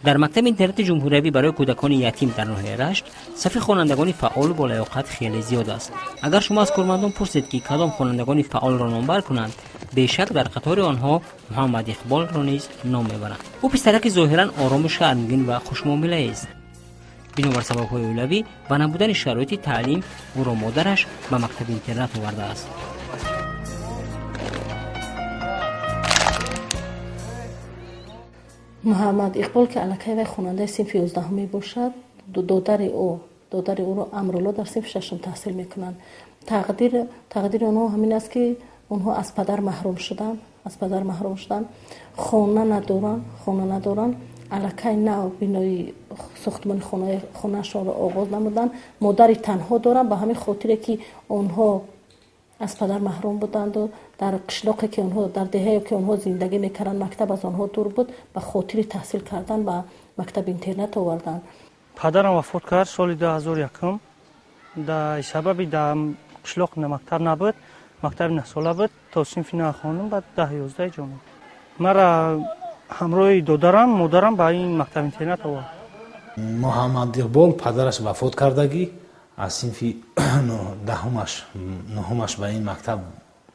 Дар мактаби интернати ҷумҳуриявӣ барои кӯдакони ятим дар ноҳияи Рашт сафи хонандагони фаъолу болаёқат хеле зиёд аст. Агар шумо аз кормандон пурсед, ки кадом хонандагони фаъолро номбар кунанд, бешак дар қатори онҳо Муҳаммад Иқболро низ ном мебаранд. Ӯ писараки зоҳиран орому шармгин ва хушмуомилаест. Бинобар сабабҳои оилавӣ ва набудани шароити таълим ӯро модараш ба мактаби интернат овардааст. Муҳаммад Иқбол, ки аллакай вай хонандаи синфи 11 мебошад, додари ӯро Амрулло дар синфи шашум таҳсил мекунанд. Тақдири онҳо ҳамин аст, ки онҳо аз падар маҳрум шуданд, аз падар маҳрум шуданд, хона надоранд, хона надоранд. Аллакай нав бинои сохтмони хонаашонро оғоз намуданд. Модари танҳо доранд, ба ҳамин хотире ки онҳо аз падар маҳрум буданду дар қишлоқе ки онҳо, дар деҳае ки онҳо зиндагӣ мекарданд, мактаб аз онҳо дур буд, ба хотири таҳсил кардан ба мактаби интернат оварданд. Падарам вафот кард соли 2001. Дар сабаби дар қишлоқ мактаб набуд, мактаби 9сола буд, то синфи 9 хондум, баъд 10-11 ҷо монд. Мара ҳамроҳи додарам, модарам ба ин мактаби интернат овард. Муҳаммад Иқбол падараш вафот кардагӣ, аз синфи даҳумаш, нуҳумаш ба ин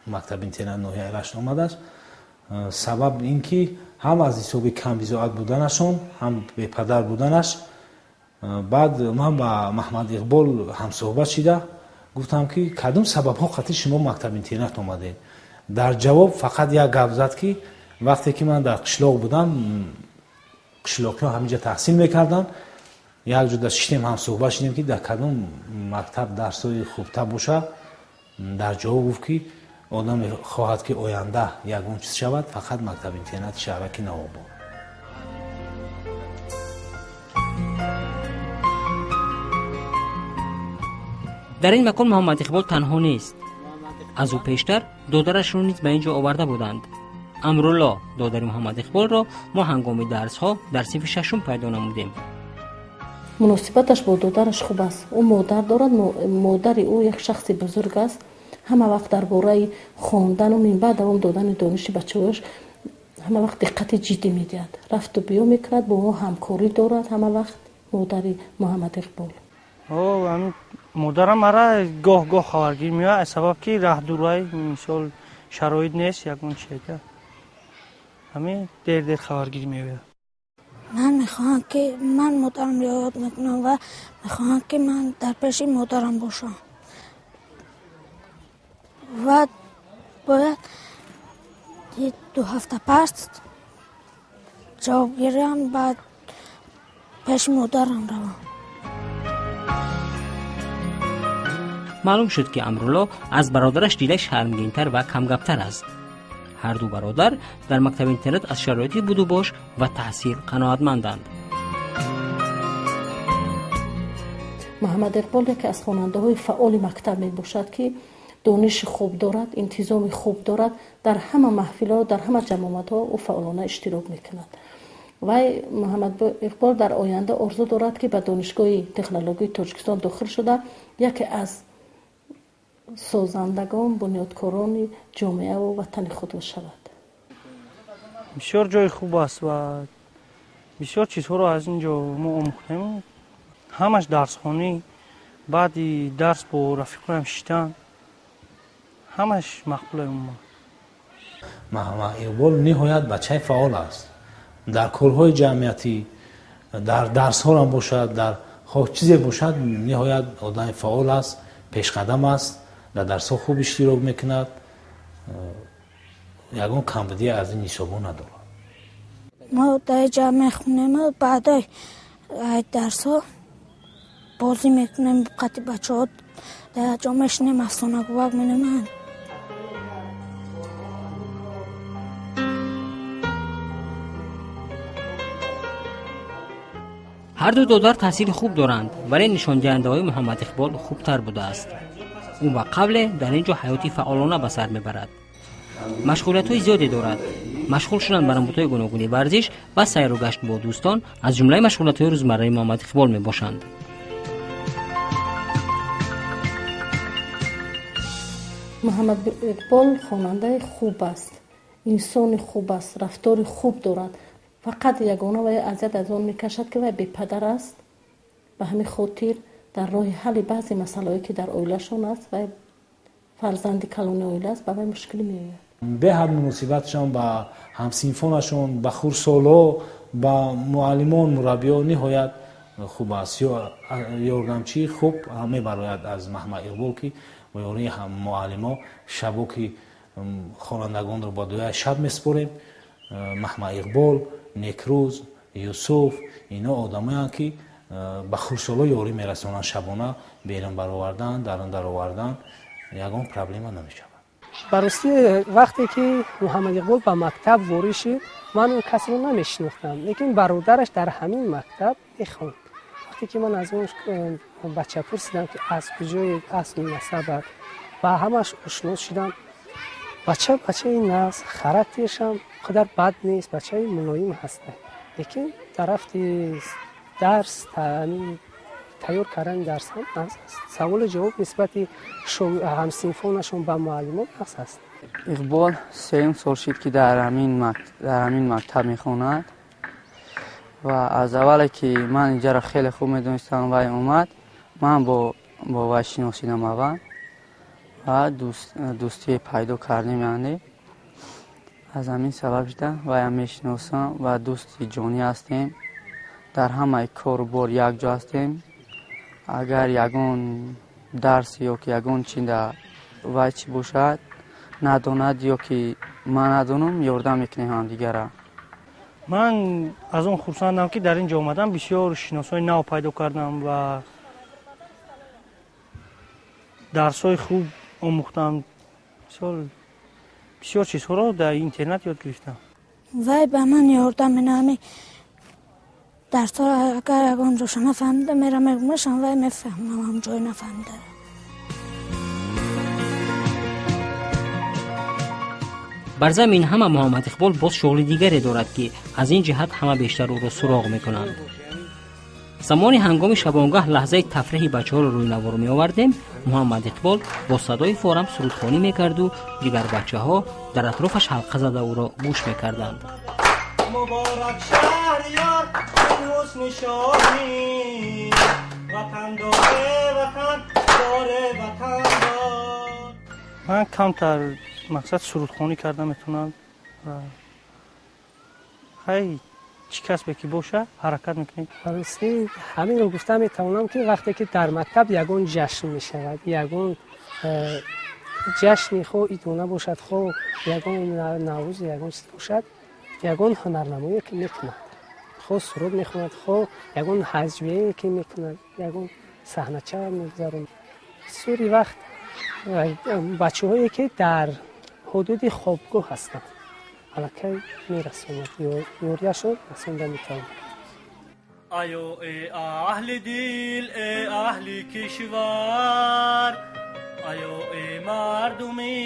мактаби интернат ноҳияи Рашт омадааст. Сабаб ин ки ҳам аз ҳисоби камбизоат буданашон, ҳам бепадар буданаш. Баъд ман ба Маҳмад Иқбол ҳамсӯҳбат шида гуфтам, ки кадом сабабҳо қатъи шумо мактаби интернат омадед. Дар ҷавоб фақат як гап зад, ки вақте ки ман дар қишлоқ будам, қишлоқиҳо ҳаминҷа таҳсил мекарданд, як ҷода шидем, ҳамсӯҳбат шидем, ки дар кадом мактаб дарсҳои хубтар бошад. Дар ҷавоб гуфт, ки одам хоҳад, ки оянда ягон чиз шавад, фақат мактаби интернати шаҳраки Навобод. Дар ин макон Муҳаммад Иқбол танҳо нест. Аз ӯ пештар додарашро низ ба ин ҷо оварда буданд. Амрулло додари Муҳаммад Иқболро мо ҳангоми дарсҳо дар синфи шашум пайдо намудем. Муносибаташ бо додараш хуб аст. Ӯ модар дорад, модари ӯ як шахси бузург аст. Ҳама вақт дар бораи хондану минбаъд давом додани дониши бачаҳояш ҳама вақт диққати ҷиддӣ медиҳад. Рафту биё мекунад, бо ӯ ҳамкорӣ дорад ҳама вақт модари Муҳаммад Иқбол. Модарам мара гоҳ-гоҳ хабаргир меояд, аз сабаб ки раҳ дурай, мисол шароит нест, ягон чиз. Ҳамин дер-дер хабаргир меояд. Ман мехоҳам, ки ман модарамро ёд мекунам ва мехоҳам, ки ман дар пеши модарам бошам. Ва бояд 2 ҳафта пас ҷавоб гирам, баъд пеши модарам равам. Маълум шуд, ки Амрулло аз бародараш дида шармгинтар ва камгаптар аст. Ҳар ду бародар дар мактаби интернат аз шароити будубош ва таҳсил қаноатманданд. Муҳаммад Иқбол яке аз хонандаҳои фаъоли мактаб мебошад, ки дониши хуб дорад, интизоми хуб дорад, дар ҳама маҳфилҳо, дар ҳама ҷамъомадҳо ӯ фаъолона иштирок мекунад. Вай Муҳаммад Иқбол дар оянда орзу дорад, ки ба Донишгоҳи технологияи Тоҷикистон дохил шуда, яке аз созандагон, бунёдкорони ҷомеаву ватани худ шавад. Бисёр ҷои хуб аст ва бисёр чизҳоро аз ин ҷо мо омӯхтем. Ҳамаш дарсхонӣ, баъди дарс бо рафиқоям шиштан, ҳамаш мақбулаи умуман. Муҳаммад Иқбол ниҳоят бачаи фаъол аст. Дар корҳои ҷамъиятӣ, дар дарсҳоам бошад, дар хоҳ чизе бошад, ниҳоят одами фаъол аст, пешқадам аст, дар дарсҳо хуб иштирок мекунад, ягон камбудӣ аз ин ҳисобҳо надорад. Мо дар ҷо мехонем, баъдои дарсҳо бозӣ мекунем, қати бачаҳо дар ҷо мешинем, афсонагувак менамоем. Ҳар ду додар таҳсили хуб доранд, вале нишондиҳандаҳои Муҳаммад Иқбол хубтар будааст. Ӯ ба қавле дар ин ҷо ҳаёти фаъолона ба сар мебарад. Машғулиятҳои зиёде дорад. Машғул шудан ба намудҳои гуногуни варзиш ва сайру гашт бо дӯстон аз ҷумлаи машғулиятҳои рӯзмарраи Муҳаммад Иқбол мебошанд. Муҳаммад Иқбол хонандаи хуб аст, инсони хуб аст, рафтори хуб дорад. Фақат ягона вай азият аз он мекашад, ки вай бепадар аст. Ба ҳамин хотир дар роҳи ҳалли баъзе масъалаҳое, ки дар оилашон аст, вай фарзанди калони оила аст, ба вай мушкилӣ меояд. Беҳад муносибатшон ба ҳамсинфонашон, ба хурдсолҳо, ба муаллимон, мураббиён ниҳоят хуб аст. Ёрдамчии хуб мебарояд аз Маҳмад Иқбол, ки бо ёрии муаллимо шабо ки хонандагонро ба дуяи шаб месупорем. Маҳмад Иқбол, Некрӯз, Юсуф ино одамоянд, ки ба хурдсолҳо ёрӣ мерасонанд, шабона берун баровардан, дарун даровардан, ягон проблема намешавад. Ба ростӣ, вақте ки Муҳаммад Иқбол ба мактаб ворид шуд, ман он касро намешинохтам, лекин бародараш дар ҳамин мактаб мехонд. Вақте ки ман аз он бача пурсидам, ки аз куҷои аслу насабат, ба ҳамаш ошно шудам. Бача бачаи нағз, характершам қадар бад нест, бачаи мулоим ҳаста, лекин тарафти дарс тайёр кардани дарсҳам нағз аст. Саволу ҷавоб нисбати ҳамсинфонашон ба муаллимон нағз аст. Иқбол сеюм сол шуд, ки дар ҳамин мактаб мехонад ва аз аввале ки ман инҷаро хеле хуб медонистам, вай омад, ман бо вай шиносидам аввал ва дӯстие пайдо кардем. Яъне аз ҳамин сабаб шуда вайам мешиносам ва дӯсти ҷонӣ ҳастем. Дар ҳамаи кору бор якҷо ҳастем. Агар ягон дарс ё ки ягон чи дар вай чӣ бошад надонад ё ки ман надонам, ёрдам мекунем ҳамдигара. Ман аз он хурсандам, ки дар ин ҷо омадам, бисёр шиносҳои нав пайдо кардам ва дарсҳои хуб омӯхтам. Бисёр чизҳоро дар интернат ёд гирифтам. Вай ба ман ёрдам менами дарсҳоро, агар ягон ҷоша нафаҳмида, мера мегӯмашам, вай мефаҳмам ҳам ҷой нафаҳмида. Бар замин ҳама Муҳаммад Иқбол боз шуғли дигаре дорад, ки аз ин ҷиҳат ҳама бештар ӯро суроғ мекунанд. Замони ҳангоми шабонгаҳ лаҳзаи тафриҳи бачаҳоро рӯи навор меовардем, Муҳаммад Иқбол бо садои форам сурудхонӣ мекарду дигар бачаҳо дар атрофаш ҳалқа зада ӯро гӯш мекарданд. Муборак шаҳриёр, ҳусни шоҳӣ, ватандоре, ватандоре, ватандор. Ман камтар мақсад сурудхонӣ карда метавонам. Хай, чӣ касбе ки боша, ҳаракат мекунем. Ростӣ, ҳаминро гуфта метавонам, ки вақте ки дар мактаб ягон ҷашн мешавад, ягон ҷашни хо идона бошад, хо ягон наврӯз, ягон чиз бошад, ягон ҳунарнамоие ки мекунад, хо суруд мехонад, хо ягон ҳаҷвие ки мекунад, ягон саҳнача мегузаронад. Бисёри вақт бачаҳое ки дар ҳудуди хобгоҳ ҳастанд, аллакай мерасонад, ёрияшон расонда метавонад. Айо э аҳли дил, э аҳли кишвар, айо э мардуми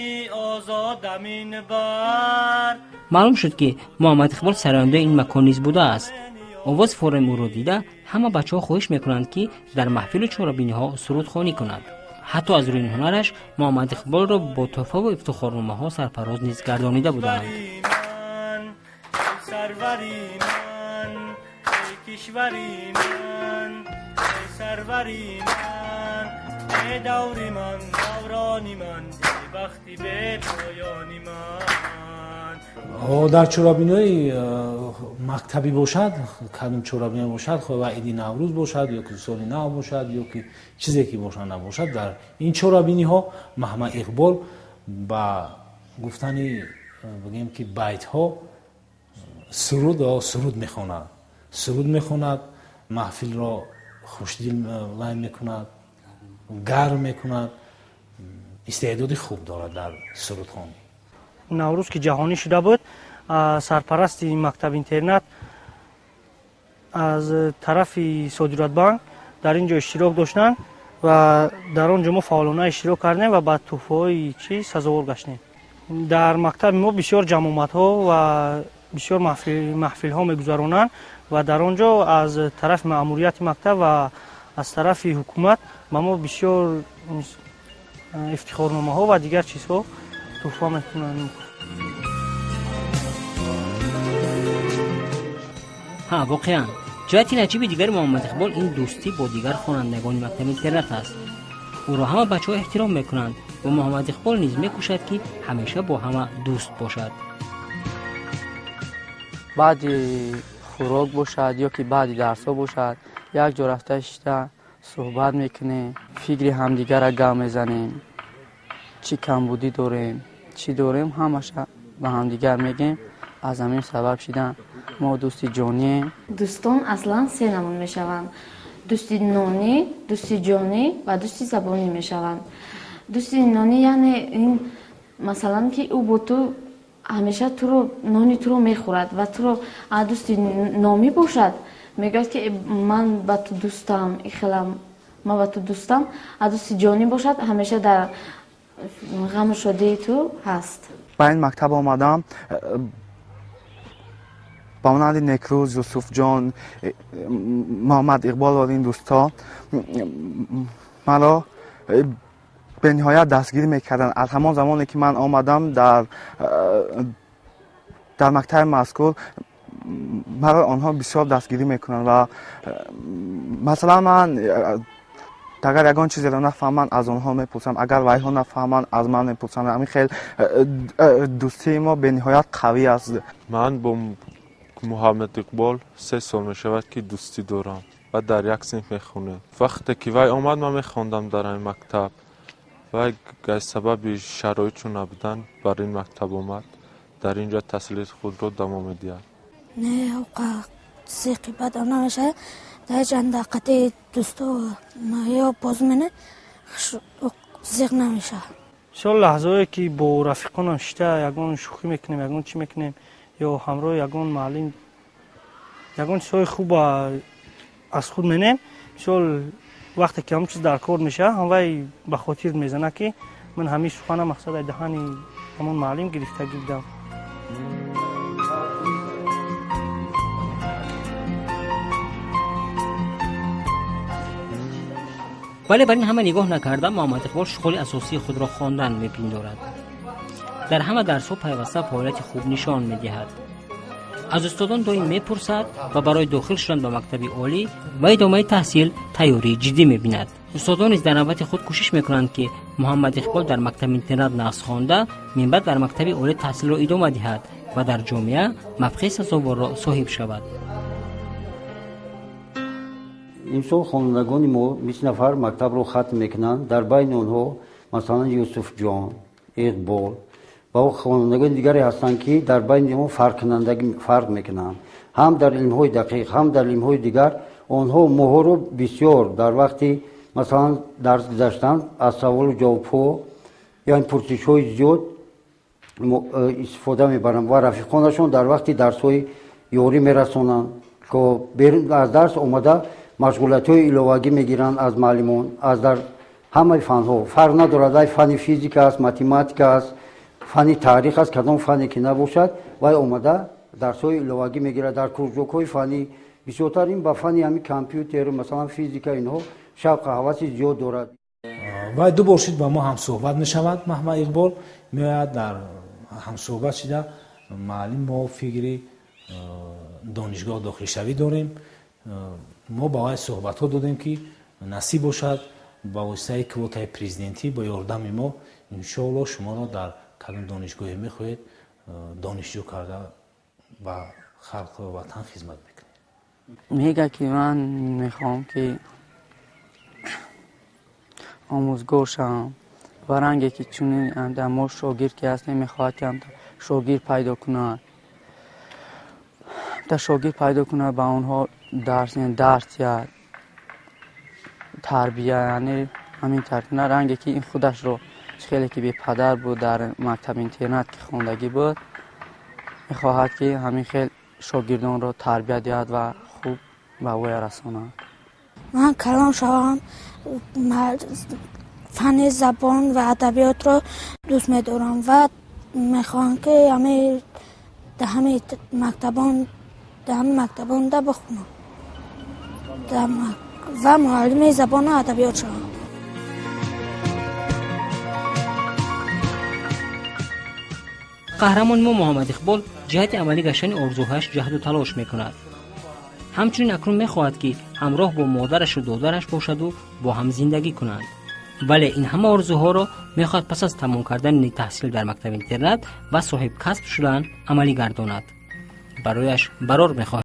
озодаминбар. Маълум шуд, ки Муҳаммад Иқбол сарояндаи ин макон низ будааст. Овози форами ӯро дида, ҳама бачаҳо хоҳиш мекунанд, ки дар маҳфилу чорабиниҳо сурудхонӣ кунад. Ҳатто аз рӯи ҳунараш Муҳаммад Иқболро бо тӯҳфаву ифтихорномаҳо сарфароз низ гардонида буданд. Сарвари ман, эй кишвари ман, эй сарвари ман, эй даври ман, даврони ман, эй бахти бепоёни ман. Дар чорабиниҳои мактабӣ бошад, кадом чорабиниҳо бошад, хоҳ иди Наврӯз бошад ё ки соли нав бошад ё ки чизе ки бошад набошад, дар ин чорабиниҳо Маҳмад Иқбол ба гуфтани бигем ки байтҳо суруд мехонад, суруд мехонад, маҳфилро хушдил вай мекунад, гарм мекунад. Истеъдоди хуб дорад дар сурудхонӣ. Наврӯз ки ҷаҳонӣ шуда буд, сарпарасти мактаб интернат аз тарафи Содиротбанк дар ин ҷо иштирок доштанд ва дар он ҷо мо фаъолона иштирок кардем ва ба тӯҳфаҳои чӣ сазовор гаштем. Дар мактаби мо бисёр ҷамъомадҳо ва бисёр маҳфилҳо мегузаронанд ва дар он ҷо аз тарафи маъмурияти мактаб ва аз тарафи ҳукумат ба мо бисёр ифтихорномаҳо ва дигар чизҳо тӯҳфа мекунанд. Ҳа, воқеан ҷиҳати наҷиби дигари Муҳаммад Иқбол ин дӯстӣ бо дигар хонандагони мактаби интернат аст. Ӯро ҳама бачаҳо эҳтиром мекунанд ва Муҳаммад Иқбол низ мекӯшад, ки ҳамеша бо ҳама дӯст бошад. Баъди хӯрок бошад ё ки баъди дарсҳо бошад, як ҷо рафта шита суҳбат мекунем, фикри ҳамдигарро гап мезанем, чӣ камбудӣ дорем, чӣ дорем, ҳамаша ба ҳамдигар мегем. Аз ҳамин сабаб шидан мо дӯсти ҷонием. Дӯстон аслан се намуд мешаванд: дӯсти нонӣ, дӯсти ҷонӣ ва дӯсти забонӣ мешаванд. Дӯсти нонӣ яъне ин масалан, ки ӯ бо ту ҳамеша туро нони туро мехӯрад ва туро. Дӯсти номӣ бошад, мегӯяд, ки ман ба ту дӯстам, ихелам, ман ба ту дӯстам. А дӯсти ҷонӣ бошад, ҳамеша дар ғаму шодии ту ҳаст. Ба ин мактаб омадам, ба монанди Некрӯз, Юсуфҷон, Муҳаммад Иқбол ва ин дӯстҳо маро бениҳоят дастгирӣ мекарданд. Аз ҳамон замоне ки ман омадам дар мактаби мазкур, маро онҳо бисёр дастгирӣ мекунанд ва масалан ман агар ягон чизеро нафаҳманд, аз онҳо мепурсам, агар вайҳо нафаҳманд, аз ман мепурсанд. Ҳамин хел дӯстии мо бениҳоят қавӣ аст. Ман бо Муҳаммад Иқбол 3 сол мешавад, ки дӯстӣ дорам ва дар як синф мехонем. Вақте ки вай омад, ман мехондам дар ҳамин мактаб. Вай аз сабаби шароитшо набудан бар ин мактаб омад, дар ин ҷо таҳсилоти худро давом медиҳад. Не, зиқи бадам намешавад. Дар ҷанда қати дӯсто ё боз мене зиқ намешавад. Бисёр лаҳзаое ки бо рафиқонам шита ягон шӯхӣ мекунем, ягон чӣ мекунем ё ҳамроҳи ягон муаллим ягон чизҳои хуба аз худ менем, мисол вақте ки ҳамон чиз дар кор мешавад, ҳамвай ба хотир мезанад, ки ман ҳамин сухана мақсад аз даҳани ҳамон муаллим гирифтагӣ будам. Вале бар ин ҳама нигоҳ накарда, Муҳаммад Иқбол шуғли асосии худро хондан мепиндорад. Дар ҳама дарсҳо пайваста фаъолияти хуб нишон медиҳад. Аз устодон доим мепурсад ва барои дохил шудан ба мактаби олӣ ва идомаи таҳсил тайёрии ҷиддӣ мебинад. Устодон низ дар навбати худ кӯшиш мекунанд, ки Муҳаммад Иқбол дар мактаби интернат нағз хонда, минбаъд дар мактаби олӣ таҳсилро идома диҳад ва дар ҷомеа мавқеи сазоворро соҳиб шавад. Имсол хонандагони мо 20 нафар мактабро хатм мекунанд. Дар байни онҳо масалан Юсуфҷон, Иқбол ва хонандагони дигаре ҳастанд, ки дар байни онҳо фарқ мекунанд, ҳам дар илмҳои дақиқ, ҳам дар илмҳои дигар. Онҳо моҳоро бисёр дар вақти масалан дарс гузаштан аз саволу ҷавобҳо, яъне пурсишҳои зиёд истифода мебаранд ва рафиқонашон дар вақти дарсҳои ёрӣ мерасонанд, аз дарс омада машғулиятҳои иловагӣ мегиранд аз муаллимон, аз дар ҳамаи фанҳо. Фарқ надорад, ай фани физика аст, математика аст, фани таърих аст, кадом фане ки набошад, вай омада дарсҳои иловагӣ мегирад дар кружокҳои фанӣ. Бисёртар ин ба фани ҳамин компютер, масалан физика, инҳо шавқу ҳаваси зиёд дорад. Вай ду бор шид ба мо ҳамсӯҳбат мешавад. Муҳаммад Иқбол меояд, дар ҳамсӯҳбат шида: «Муаллим, мо фикри донишгоҳ дохилшавӣ дорем». Мо ба вай суҳбатҳо додем, ки насиб бошад, ба воситаи квотаи президентӣ, бо ёрдами мо, иншоалло, шуморо дар кадом донишгоҳе мехоҳед донишҷӯ карда, ба халқу ватан хизмат мекунем. Мега, ки ман мехоҳам, ки омӯзгор шавам ва ранге ки чунин мо шогирд ки ҳастем, мехоҳад, ки шогирд пайдо кунад, та шогирд пайдо кунад, ба онҳо дарс диҳад, тарбия, яъне ҳамин тарб кунад. Ранге ки ин худашро хеле ки бепадар буд, дар мактаби интернат ки хондагӣ буд, мехоҳад, ки ҳамин хел шогирдонро тарбия диҳад ва хуб ба воя расонад. Ман калон шавам, фани забон ва адабиётро дӯст медорам ва мехоҳам, ки дар ҳамин мактабонда бихонам ва муаллими забону адабиёт шавам. Қаҳрамони мо Муҳаммад Иқбол ҷиҳати амалӣ гаштани орзуҳояш ҷаҳду талош мекунад. Ҳамчунин акнун мехоҳад, ки ҳамроҳ бо модарашу додараш бошаду бо ҳам зиндагӣ кунанд. Вале ин ҳама орзуҳоро мехоҳад пас аз тамом кардани таҳсил дар мактаби интернат ва соҳибкасб шудан амалӣ гардонад. Барояш барор мехоҳем.